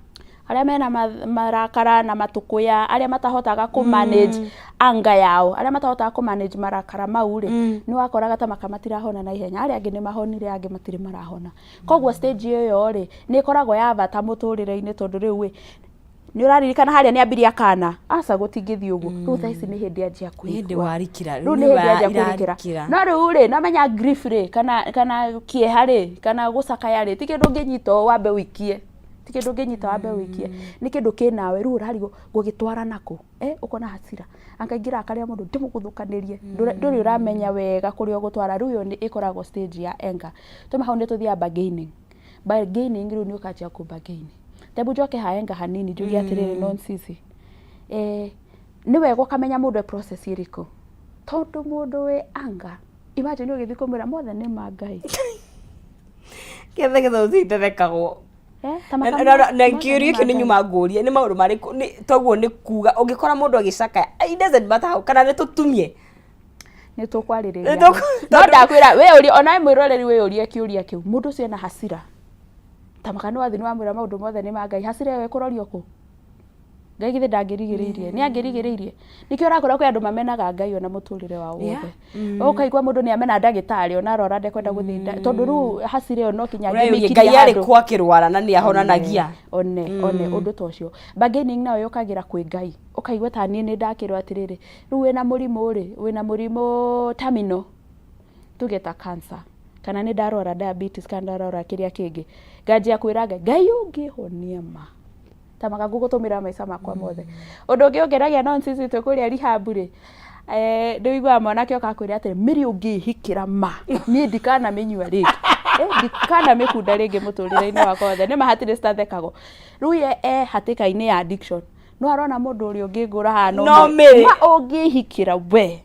Arĩa mena marakara na matũkũya, arĩa matahotaga kũ manage anger yao, arĩa matahotaga kũ manage marakara mau rĩ, nĩ wakoraga ta maka matirahona na ihenya. Arĩa angĩ nĩ mahonire, angĩ matirĩ marahona. Koguo stage ĩyo rĩ, nĩ ĩkoragwo ya bata mũtũrĩre-inĩ, tondũ rĩu ĩ, nĩ ũraririkana harĩa nĩ ambirie akana aca gũtingĩthiĩ ũguo. Rĩu thaa ici nĩ hĩndĩ anjia Nĩ hĩndĩ kũigua. warikira. Rĩu nĩ hĩndĩ anjia kũrikĩra. Irarikĩra. No rĩu rĩ, namenya grief rĩ, kana kĩeha rĩ, kana gũcakaya rĩ, ti kĩndũ ũngĩnyita ũũ wambe ũikie, ti kĩndũ ũngĩnyita wambe ũikie, nĩ kĩndũ kĩnawe. Rĩu ũrarigwo ngũgĩtwara nakũ? Ũkona hasira, anga ingĩrakaria mũndũ ndĩmũgũthũkanĩrie. Ndũrĩ ũramenya wega kũrĩa ũgũtwara. Rĩu ĩyo nĩ ĩkoragwo stage ya anger. Tuma hau nĩ tũthiaga bargaining. Bargaining, rĩu nĩ ũkanjia kũ bargain. Tebu njoke ha anger hanini, njuge atĩrĩrĩ, non sisi, nĩ wega ũkamenya mũndũ e process ĩrĩkũ, tondũ mũndũ wĩ anger, imagine ũgĩthiĩ kũmwĩra mothe nĩ ma Ngai. Kethe kethe ũtithethekagwo. Ta Na maka na mothe kĩũria nĩ kĩu ma nĩ Ngai. Nyuma ngũrie, nĩ maũndũ marĩkũ nĩ toguo nĩ kuga ũngĩkora mũndũ agĩcakaya, it doesn't matter how, kana nĩ tũtumie? Nĩ tũkwarĩrĩria. Nĩ tũkũ- No ndakwĩra we ũrie, onawe mwĩroreri we ũrie kĩũria kĩu. Mũndũ ũcio ena hasira, ta maka nĩ wathiĩ nĩ wamwĩra maũndũ mothe nĩ ma Ngai, hasira ĩyo ĩkũrorio kũ? Ngai githĩ ndangĩrigĩrĩirie? Nĩ angĩrigĩrĩirie. Nĩkĩo ũrakora kwĩ andũ mamenaga Ngai ona mũtũrĩre wao wothe. Ũkaigua mũndũ nĩ amena ndagĩtarĩ, ona arwara ndekwenda gũthiĩ tondũ rĩu hasira ĩyo no kinya Ũreyũria angĩmĩikirie Ngai arĩ handũ. kũ akĩrwara na nĩ ahonanagia? One ũndũ ta ũcio, bargaining nayo yũkagĩra kwĩ Ngai. Ũkaigua ta niĩ nĩ ndakĩrwo atĩrĩrĩ, rĩu wĩna mũrimũ rĩ, wĩna mũrimũ terminal, tuge ta cancer, kana nĩ ndarwara diabetes, kana ndarwara kĩrĩa kĩngĩ, nganjia kwĩra Ngai, Ngai ũngĩhonia ma ta maka ngũgũtũmĩra maica makwa mothe. Ũndũ ũngĩ ũngenagia, no sisi twĩ kũrĩa rehab rĩ, nĩ ũiguaga mwanake oka akwĩra atĩrĩ, Mĩrĩ ũngĩhikĩra ma niĩ ndikanamĩnyua rĩngĩ, ndikanamĩkunda rĩngĩ mũtũrĩre-inĩ wakwa wothe. Nĩ ma hatirĩ citathekagwo. Rĩu ye e hatĩka-inĩ ya addiction, no arona mũndũ ũrĩa ũngĩngũra haha no No Mĩrĩ. Ma ũngĩhikĩra we,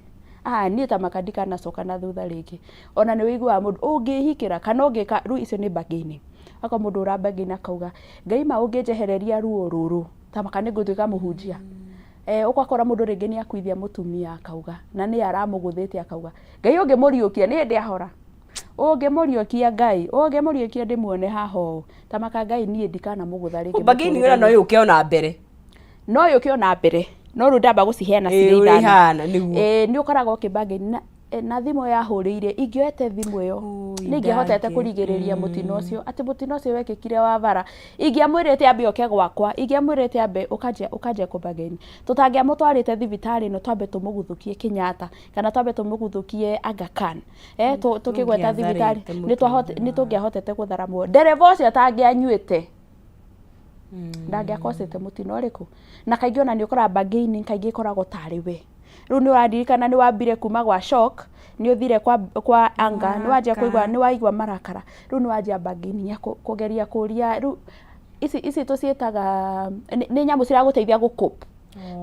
ah, niĩ ta maka ndikanacoka na thutha rĩngĩ. Ona nĩ ũiguaga mũndũ ũngĩhikĩra kana ũngĩka. Rĩu icio nĩ bargaining. Akorwo mũndũ ũra bargain akauga, Ngai ma ũngĩnjehereria ruo rũrũ, ta maka nĩ ngũtuĩka mũhunjia. Ũgakora mũndũ rĩngĩ nĩ akuithia mũtumia akauga, na nĩ aramũgũthĩte, akauga, Ngai ũngĩmũriũkia nĩ hĩndĩ ahora, ũngĩmũriũkia, Ngai ũngĩmũriũkia ndĩmuone haha ũũ, ta maka Ngai niĩ ndikanamũgũtha rĩngĩ Bargaining ĩno no mũtũrĩre-inĩ. yũke ona mbere. No yũke ona mbere, no rĩu ndamba gũciheana Ĩĩ, cirĩ ũrĩa ithano. ihana, nĩguo. Ĩĩ, nĩ ũkoragwo ũkĩ bargain na Na thimũ yahũrĩire, ingĩoete thimũ ĩyo Ũi, nĩ ingĩahotete ndangĩ. Kũrigĩrĩria mũtino ũcio, atĩ mũtino ũcio wekĩkire wa bara. Ingĩamwĩrĩte ambe oke gwakwa, ingĩamwĩrĩte ambe ũkanjia ũkanjia kũbageni, tũtangĩamũtwarĩte thibitarĩ ĩno, twambe tũmũguthũkie Kenyatta kana twambe tũmũguthũkie Aga Khan, tũkĩgweta thibitarĩ. Tũngĩatharĩte Nĩ tũngĩahotete gũthara muoyo. Ndereba ũcio atangĩanyuĩte, ndangĩakosete mũtino ũrĩkũ. Na kaingĩ ona nĩ ũkoraga bargaining kaingĩ ĩkoragwo tarĩ we. Rĩu nĩ ũraririkana nĩ wambire kuma gwa shock, nĩ ũthire kwa anger, nĩ wanjia kũigua, nĩ waigua marakara, rĩu nĩ wanjia bargaining ya kũgeria kũria. Rĩu ici tũciĩtaga nĩ nyamũ ciragũteithia gũ cope.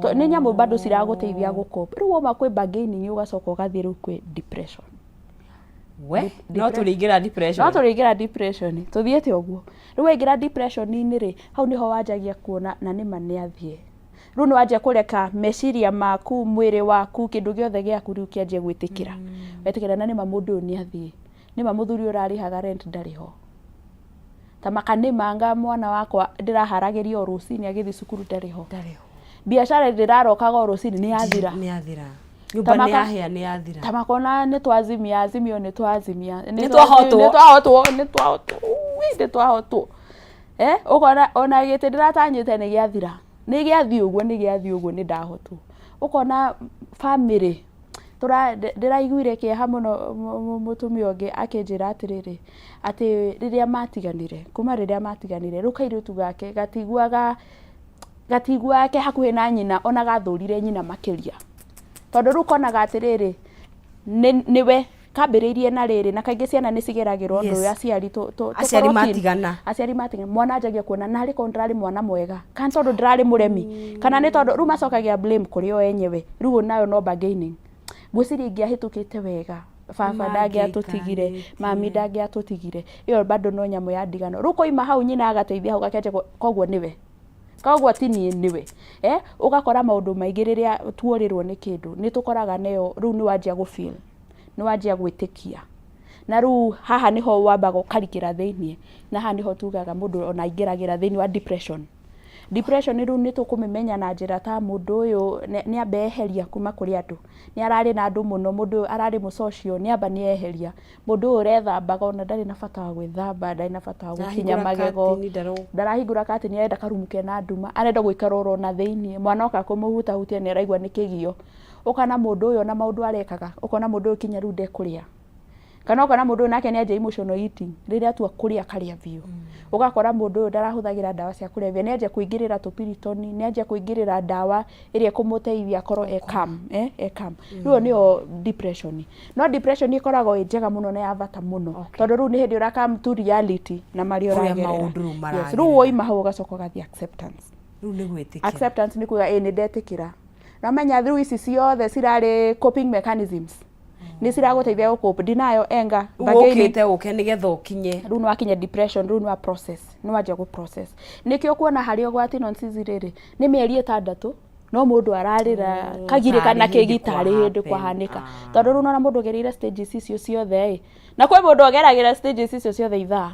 Nĩ nyamũ bado ciragũteithia gũ cope. Rĩu wauma kwĩ bargaining, ũgacoka ũgathiĩ rĩu kwĩ depression. We no tũrĩingĩra depression. No tũrĩingĩra depression, tũthiĩte ũguo. Rĩu waingĩra depression-inĩ rĩ, hau nĩho wanjagia kuona na nĩma nĩ athiĩ. Rĩu nĩ wanjia kũreka meciria maku, mwĩrĩ waku, kĩndũ gĩothe gĩaku rĩu kĩanjie gwĩtĩkĩra, wetĩkĩra na nĩma mũndũ ũyũ nĩ athiĩ, nĩma mũthuri ũyũ ũrarĩhaga rent ndarĩ ho, ta maka nĩma mwana wakwa ndĩraharagĩria o rũcinĩ agĩthiĩ cukuru ndarĩ ho, Ndarĩ ho. Biacara ndĩrarokaga o rũcinĩ nĩ yathira. Nĩ yathira. Nyũmba nĩ yahĩa, nĩ yathira. Ta makona nĩ twazimia azimio, nĩ twazimia. Nĩ twahotwo. Nĩ twahotwo, nĩ twahotwo. Ui, nĩ twahotwo. Ũkona ona gĩtĩ ndĩratanyĩte nĩ gĩathira, nĩ gĩathiĩ ũguo, nĩ gĩathiĩ ũguo, nĩ ndahotwo. Ũkona family ndĩraiguire kĩeha mũno. Mũtumia ũngĩ akĩnjĩra atĩrĩrĩ, atĩ rĩrĩa matiganire, kuma rĩrĩa matiganire, rĩu kairĩtu gake gatiguaga ke hakuhĩ na nyina, ona gathũrire nyina makĩria, tondũ rĩu konaga atĩrĩrĩ, nĩwe kambĩrĩirie na rĩrĩ. Na kaingĩ ciana nĩ cigeragĩrwo ũndũ ũyũ, aciari Aciari tũkorwo matigana. Aciari matigana, mwana anjagia kuona narĩ korwo ndĩrarĩ mwana mwega, kana tondũ ndĩrarĩ mũremi, kana nĩ tondũ rĩu macokagia blame kũrĩ o enyewe. Rĩu nayo no bargaining. Ngwĩciria ingĩahĩtũkĩte wega, baba ndangĩatũtigire, mami ndangĩatũtigire. Ĩyo bado no nyamũ ya ndigano. Rĩu koima hau, nyina agateithia hau, gakĩanjia koguo nĩwe, koguo ti niĩ, nĩwe. Ũgakora maũndũ maingĩ rĩrĩa tuorĩrwo nĩ kĩndũ, nĩ tũkoraga nayo rĩu nĩ wanjia gũ feel, nĩ wanjia gwĩtĩkia, na rĩu haha nĩho wambaga ũkarikĩra thĩiniĩ, na haha nĩho tugaga mũndũ ona aingĩragĩra thĩiniĩ wa depression. Depression rĩu nĩ tũkũmĩmenya na njĩra ta mũndũ ũyũ nĩ amba eheria kuma kũrĩ andũ, nĩ ararĩ na andũ mũno, mũndũ ũyũ ararĩ mũ social, nĩ amba nĩ eheria, mũndũ ũyũ ũrethambaga ona ndarĩ na bata wa gwĩthamba, ndarĩ na bata wa gũkinya Ndarahingũra magego, curtain, ndarahingũra curtain, arenda karumu kena nduma, arenda gũikara oro na thĩiniĩ. Mwana oka kũmũhutahutia nĩ araigua nĩ kĩgio. Ũkona mũndũ ũyũ ona maũndũ arekaga, ũkona mũndũ ũyũ kinya rĩu ndekũrĩa, kana ũkona mũndũ ũyũ nake nĩ anjia emotional eating, rĩrĩa atua kũrĩa akarĩa biũ. Ũgakora mũndũ ũyũ ndarahũthagĩra ndawa cia kũrebia, nĩ anjia kũingĩrĩra tũpiritoni, nĩ anjia kũingĩrĩra ndawa ĩrĩa ĩkũmũteithia akorwo e calm, e calm. Rĩu ĩyo nĩyo depression. No depression ĩkoragwo ĩ njega mũno na ya bata mũno, tondũ rĩu nĩ hĩndĩ ũra come to reality na marĩa Ũrĩa ũragerera. maũndũ rĩu Yes, maragerera. rĩu woima hau ũgacoka ũgathiĩ acceptance. Rĩu nĩ gwĩtĩkĩra. Acceptance nĩ kuga ĩ nĩ ndetĩkĩra, namenya rĩu ici ciothe cirarĩ coping mechanisms, nĩ ciragũteithia gũ cope: denial, anger, Rĩu bargaining. ũkĩte ũke nĩgetha ũkinye. Rĩu nĩ wakinya depression, rĩu nĩ wa process, nĩ wanjia gũ process. Nĩkĩo kuona harĩ ũgwati nonsizi rĩrĩ nĩ mĩeri 6, no mũndũ ararĩra kagirĩka na tarĩ kĩgi hĩndĩ tarĩ hĩndĩ kwa-happen. Kwahanĩka. Tondũ rĩu nona mũndũ ũgereire stages icio ciothe ĩ, na kwĩ mũndũ ũgeragĩra stages icio ciothe ithaa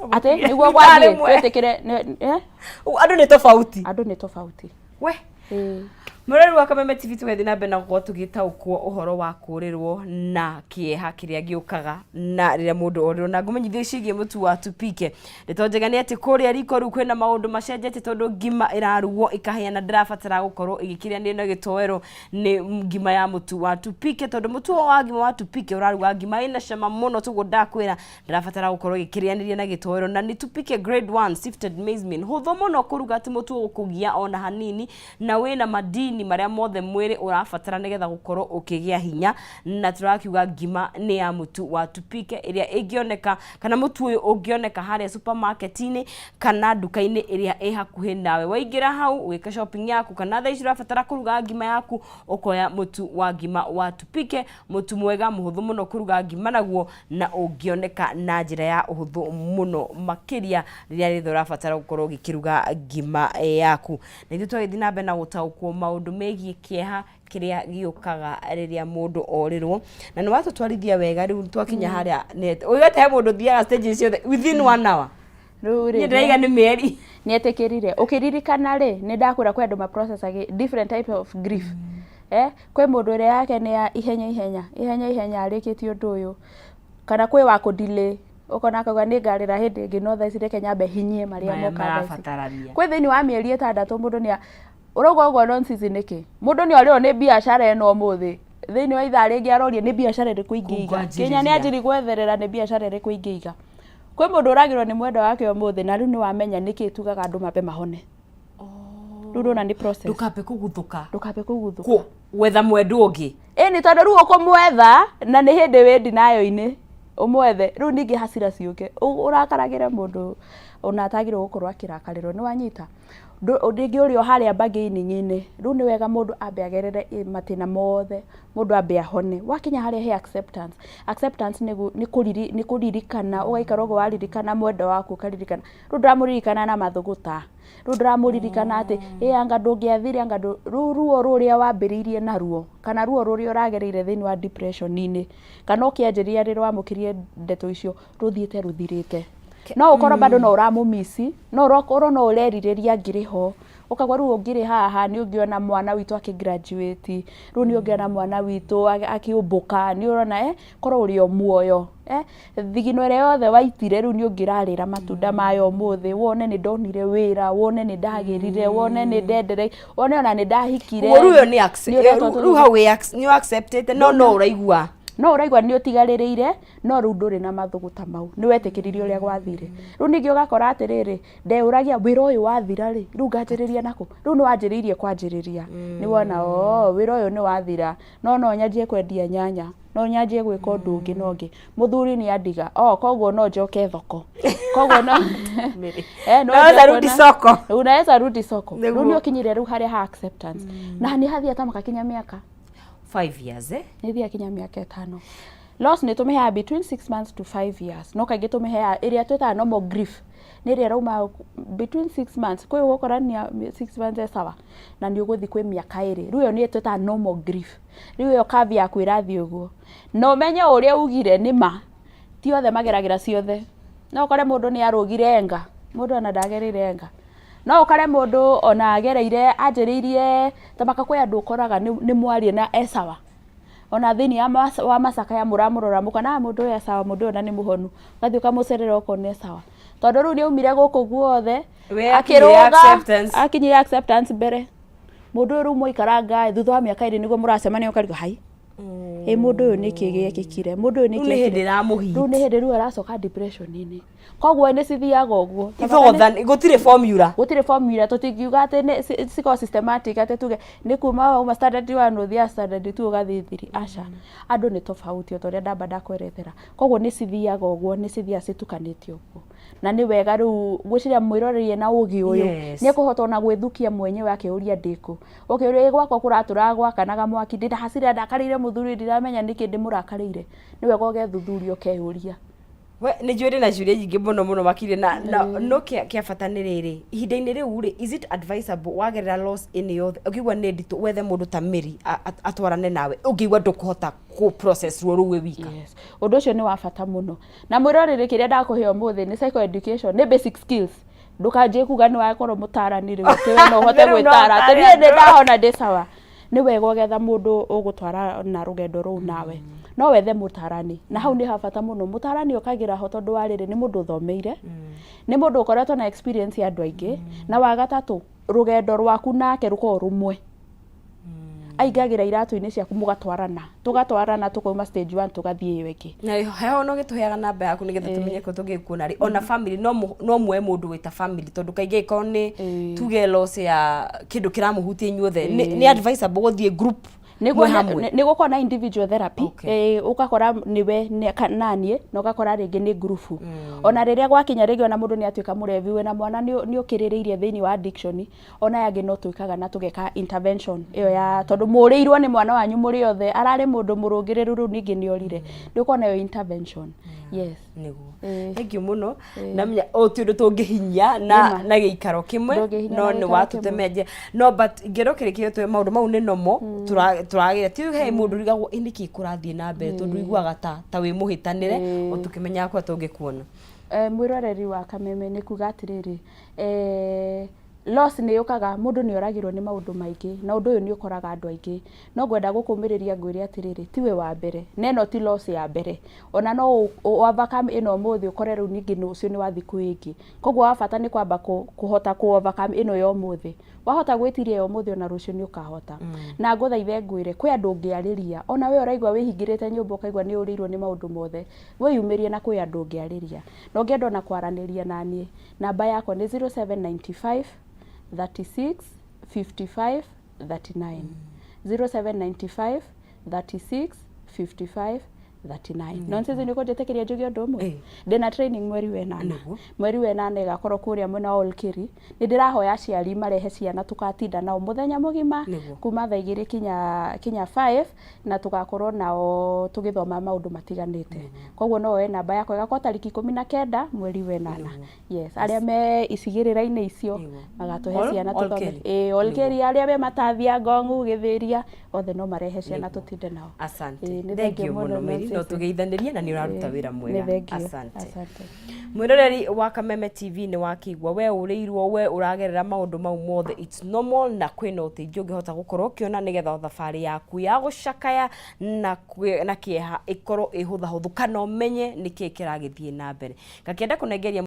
atĩ nĩguo Ithaa gwathiĩ rĩmwe. twĩtĩkĩre Andũ nĩ tofauti. Andũ nĩ tofauti. We. Ĩĩ. Mũrori wa Kameme TV, tũgathiĩ na mbere na gũkorwo tũgĩtaũkwo ũhoro wa kũrĩrwo na kĩeha kĩrĩa gĩũkaga na rĩrĩa mũndũ orĩrwo, na ngũmenyithie ciĩgiĩ mũtu wa tupike. Ndeto njega nĩ atĩ kũrĩa riko rĩu kwĩna maũndũ macenjetie, tondũ ngima ĩrarugwo ĩkahĩa na ndĩrabatara gũkorwo ĩgĩkĩrĩanĩrio na gĩtoero, nĩ ngima ya mũtu wa tupike, tondũ mũtu ũyũ wa ngima wa tupike ũraruga ngima ĩna cama mũno. Tũguo ndakwĩra, ndĩrabatara gũkorwo ĩgĩkĩrĩanĩria na gĩtoero, na nĩ tupike grade 1 sifted maize meal, hũthũ mũno kũruga, ti mũtu ũgũkũgia ona hanini, na wĩna madini marĩa mothe mwĩrĩ ũrabatara nĩgetha gũkorwo ũkĩgĩa hinya. Na tũrakiuga ngima nĩ ya mũtu wa tupike, ĩrĩa ĩngĩoneka, kana mũtu ũyũ ũngĩoneka harĩa supermarket-inĩ kana nduka-inĩ ĩrĩa ĩ hakuhĩ nawe. Waingĩra hau ũgĩka shopping yaku, kana thaa ici ũrabatara kũruga ngima yaku, ũkoya mũtu wa ngima wa tupike, mũtu mwega mũhũthũ mũno kũruga ngima naguo, na ũngĩoneka na njĩra ya ũhũthũ mũno makĩria rĩrĩa rĩothe ũrabatara gũkorwo ũgĩkĩruga ngima yaku. Na ithuĩ twagĩthiĩ na mbere na gũtaũkwo maũndũ megiĩ kĩeha kĩrĩa gĩũkaga rĩrĩa mũndũ orĩrwo, na nĩ watũtwarithia wega. Rĩu twakinya harĩa ũgĩte he mũndũ ũthiaga stage ciothe within one hour. Rĩu rĩ, Niĩ ndĩraiga nĩ mĩeri. Nĩ etĩkĩrire. Ũkĩririkana rĩ, nĩ ndakwĩra kwĩ andũ maprocessage different type of grief. Eh, kwĩ mũndũ ĩrĩa yake nĩ ya ihenya ihenya ihenya ihenya arĩkĩtie ũndũ ũyũ, kana kwĩ wa kũ-delay, ũkona akauga nĩ ngarĩra hĩndĩ ĩngĩ, no thaa ici reke nyambe hinyie marĩa Maya moka thaa ici. marabatarania. Kwĩ thĩinĩ wa mĩeri 6 mũndũ nĩ ũrauga ũguo nonsense nĩkĩ? Mũndũ nĩ orĩrwo nĩ biacara ĩno ũmũthĩ, thĩinĩ wa ithaa rĩngĩ aroria nĩ biacara ĩrĩkũ ingĩiga. Kũngwanjĩrĩria. Kinya nĩ anjĩri gwetherera nĩ biacara ĩrĩkũ ingĩiga. Kwĩ mũndũ ũragĩrwo nĩ mwendwa wake ũmũthĩ, na rĩu nĩ wamenya nĩkĩ tugaga andũ mambe mahone. Rĩu ndũrona nĩ process. Ndũkambe kũguthũka. Ndũkambe kũguthũka. Gwetha mwendwa ũngĩ. Ĩni, tondũ rĩu ũkũmwetha na nĩ hĩndĩ wĩ ndinayo-inĩ ũmwethe, rĩu ningĩ hasira ciũke, ũrakaragĩre mũndũ ona atagĩrĩirwo gũkorwo akĩrakarĩrwo, nĩ wanyita? Rĩngĩ ũrĩ o harĩa bargaining-inĩ, rĩu nĩ wega mũndũ ambe agerere matĩna mothe, mũndũ ambe ahone. Wakinya harĩa he acceptance, acceptance nĩ kũririkana, ũgaikara ũguo waririkana mwendwa waku ũkaririkana, rĩu ndũramũririkana na mathũgũta, rĩu ndũramũririkana atĩ ĩ anga ndũngĩathire, anga rĩu ruo rũrĩa wambĩrĩirie naruo, kana ruo rũrĩa ũragereire thĩinĩ wa depression-inĩ, kana ũkĩanjĩrĩria rĩrĩa wamũkĩrire ndeto icio, rũthiĩte rũthirĩte. No ũkorwo bado no ũramũmici, no ũkorwo no ũrerirĩria ngĩrĩ ho, ũkauga rĩu ũngĩrĩ haha nĩ ũngĩona mwana witũ akĩ graduate, rĩu nĩ ũngĩona mwana witũ akĩũmbũka, nĩ ũrona korwo ũrĩ o muoyo, thigino ĩrĩa yothe waitire rĩu nĩ ũngĩrarĩra matunda mayo ũmũthĩ, wone nĩ ndonire wĩra, wone nĩ ndagĩrire, wone nĩ ndenderei, wone ona nĩ ndahikire. Ũguo rĩu ĩyo nĩ Nĩ ũretwo rĩu hau nĩ acceptĩte, no no ũraigua. No ũraigua nĩ ũtigarĩrĩire, no rĩu ndũrĩ na mathũgũta mau, nĩ wetĩkĩririe ũrĩa gwathire. Rĩu ningĩ ũgakora atĩrĩrĩ, ndeũragia wĩra ũyũ wathira rĩ, rĩu nganjĩrĩria nakũ? Rĩu nĩ wanjĩrĩirie kwanjĩrĩria, nĩ wona oo wĩra ũyũ nĩ wathira, no no nyanjie kwendia nyanya, no nyanjie gwĩka ũndũ ũngĩ na ũngĩ. Mũthuri nĩ andiga, oh koguo no njoke thoko. Koguo no no Naweza njoke rudi soko. Unaweza rudi soko. Nĩguo. Rĩu nĩ ũkinyire rĩu harĩa ha acceptance. Na nĩ hathia ta makakinya mĩaka 5 years, eh? Nĩ thiaga kinya mĩaka 5. Loss nĩ tũmĩheaga between 6 months to 5 years, no kaingĩ tũmĩheaga ĩrĩa twĩtaga normal grief nĩ ĩrĩa ĩrauma between 6 months, kwĩ ũgũkora 6 months e sawa, na nĩ ũgũthiĩ kwĩ mĩaka 2, rĩu ĩyo nĩyo twĩtaga normal grief. Rĩu ĩyo curve yaku ĩrathiĩ ũguo, na ũmenye ũrĩa ugire nĩ ma, ti othe mageragĩra ciothe. No ũkore mũndũ nĩ arũgire enga, mũndũ ona ndagereire enga, no ũkore mũndũ ona agereire anjĩrĩirie ta maka. Kwĩ andũ ũkoraga nĩ mwarie na e sawa, ona thĩinĩ wa macakaya mũramũrora mũkona, "Ah, mũndũ ũyũ e sawa, mũndũ ũyũ ona nĩ mũhonu." Ũgathiĩ ũkamũcerera ũkona e sawa, tondũ rĩu nĩ aumire gũkũ guothe. We akinyire akĩrũga acceptance. Akinyire acceptance mbere. Mũndũ ũyũ rĩu mwaikaranga thutha wa mĩaka 2 nĩguo mũracemania, ũkarigwo, hai, ĩ mũndũ ũyũ nĩkĩ gĩekĩkire? Mũndũ ũyũ Rĩu nĩkĩ nĩ hĩndĩ ekire? ĩramũhit. Rĩu nĩ hĩndĩ rĩu aracoka depression-inĩ, koguo nĩ cithiaga ũguo. Ithogotha gũtirĩ formula. Gũtirĩ formula, tũtingiuga atĩ nĩ cikorwo systematic, atĩ tuge nĩ kuma wauma standard 1 ũthiaga standard 2 ũgathiĩ 3. Aca, andũ nĩ tofauti, o ta ũrĩa ndamba ndakwerethera. Koguo nĩ cithiaga ũguo, nĩ cithiaga citukanĩte ũguo, na nĩ wega rĩu ngwĩciria mwĩroreri na ũgĩ ũyũ nĩ ekũhota ona gwĩthukia mwenyewe akĩũria ndĩkũ, ũkĩũria, ĩ gwakwa kũratũraga gwakanaga mwaki, ndĩna hasira, ndakarĩire mũthuri, ndiramenya nĩkĩ ndĩmũrakarĩire. Nĩ wega ũgethuthuria, ũkeyũria. We nĩ njũĩ ndĩna ciũria nyingĩ mũno mũno makĩria, na no kĩa bata nĩ rĩrĩ, ihinda-inĩ rĩu rĩ, is it advisable wagerera loss ĩno yothe ũngĩigua nĩ nditũ wethe mũndũ ta Mary atwarane nawe ũngĩigua ndũkũhota kũ process ruo rũu wĩ wika? Yes. Ũndũ ũcio nĩ wa bata mũno. Na mwĩroreri, kĩrĩa ndakũhe ũmũthĩ nĩ psycho education, nĩ basic skills. Ndũkanjie kuga nĩ wakorwo mũtarani rĩu atĩ we no ũhote Rĩu no gwĩtara atĩ ũtare niĩ nĩ andũ. ndahona, ndĩ sawa. Nĩ wega ũgetha mũndũ ũgũtwara na rũgendo rũu nawe. No wethe mũtarani, na hau nĩ ha bata mũno. Mũtarani okagĩra ho tondũ wa rĩrĩ, nĩ mũndũ ũthomeire, nĩ mũndũ ũkoretwo na experience ya andũ aingĩ, na wa gatatũ, rũgendo rwaku nake rũkoragwo rũmwe. Aingagĩra iratũ-inĩ ciaku, mũgatwarana, tũgatwarana, tũkauma stage 1 tũgathiĩ ĩyo ĩngĩ. Na heho no gĩtũheaga namba yaku nĩgetha tũmenye kũ tũngĩkuona rĩ, ona family no no muoe mũndũ wĩta family, tondũ kaingĩ ĩkorwo nĩ tuge loss ya kĩndũ kĩramũhutia inyuothe, nĩ advisable gũthiĩ group nĩguo mwĩ hamwe. Nĩ gũkorwo na individual therapy. Ũgakora nĩwe naniĩ, na ũgakora rĩngĩ nĩ ngurubu. Ona rĩrĩa gwakinya rĩngĩ ona mũndũ nĩ atuĩka mũrevi, wĩna mwana nĩ ũkĩrĩrĩirie thĩinĩ wa addiction, ona aya angĩ no twĩkaga na tũgeka intervention ĩyo ya tondũ mũrĩirwo nĩ mwana wanyu mũrĩ othe, ararĩ mũndũ mũrũngĩrĩru, rĩu ningĩ nĩ orire, nĩ ũkorwo nayo intervention, yes. Nĩguo. Ĩĩ. Thank you mũno. Namenya o ti ũndũ tũngĩhinyia na Nĩma. na gĩikaro kĩmwe. Ndũngĩhinyia no na nĩ gĩikaro watũtemea njĩra, no but ingĩenda ũkĩrĩkĩria twe maũndũ mau nĩ nomo tũragĩra ti he mũndũ ũrigagwo, ĩ nĩkĩ kũrathiĩ na mbere, tondũ ũiguaga ta wĩ mũhĩtanĩre, o tũkĩmenyaga kũrĩa tũngĩkuona. Mwĩroreri wa Kameme, nĩ kuga atĩrĩrĩ, Loss nĩ yũkaga, mũndũ nĩ oragĩrwo nĩ maũndũ maingĩ, na ũndũ ũyũ nĩ ũkoraga andũ aingĩ. No ngwenda gũkũmĩrĩria ngwĩre atĩrĩrĩ, tiwe wa mbere, na ĩno ti loss ya mbere. Ona no overcome ĩno ũmũthĩ, ũkore rĩu ningĩ rũciũ nĩ wathiĩ kwĩ ĩngĩ. Koguo wa bata nĩ kwamba kũhota kũ overcome ĩno ya ũmũthĩ. Wahota gwĩtiria ya ũmũthĩ, ona rũciũ nĩ ũkahota. Na ngũthaithe ngwĩre, kwĩ andũ ũngĩarĩria. Ona we ũraigua wĩhingĩrĩte nyũmba, ũkaigua nĩ ũrĩirwo nĩ maũndũ mothe, wĩyumĩrie na kwĩ andũ ũngĩarĩria. Na ũngĩenda ona kwaranĩria naniĩ, namba yakwa nĩ 0795 36 55 39, 0795 36 55 39. Nonsense, nĩ ũkũnjĩtĩkĩria njuge ũndũ ũmwe? Ĩ. Ndĩna training mweri wa ĩnana. Mweri wa ĩnana ĩgakorwo kũrĩa mwena wa Olkeri. Nĩ ndĩrahoya aciari marehe ciana, tũgatinda nao mũthenya mũgima kuma thaa 2 kinya 5, na tũgakorwo nao tũgĩthoma maũndũ matiganĩte. Koguo no woe namba yakwa, ĩgakorwo tarĩki 19 mweri wa ĩnana. Yes, arĩa me icigĩrĩra-inĩ icio magatũhe ciana tũthome. Olkeri. Ĩ, Olkeri, arĩa me Matathia, Ngong'u, Gĩthĩria, othe no marehe ciana tũtinde nao. Asante. Ĩ, nĩ thengiũ thengiũ mũno mũno, Mary, no Nonsense. tũgeithanĩrie na nĩ ũraruta wĩra Nĩ mwega. thengiũ. Asante. Asante. Mwĩroreri wa Kameme TV, nĩ wakĩigua we ũrĩirwo, we ũragerera maũndũ mau mothe, it's normal, na kwĩna ũteithio ũngĩhota gũkorwo ũkĩona nĩgetha thabarĩ yaku ya gũcakaya na kĩeha ĩkorwo ĩhũthahũthũ, kana ũmenye nĩkĩĩ kĩragĩthiĩ na mbere. Ngakĩenda kũnengeria.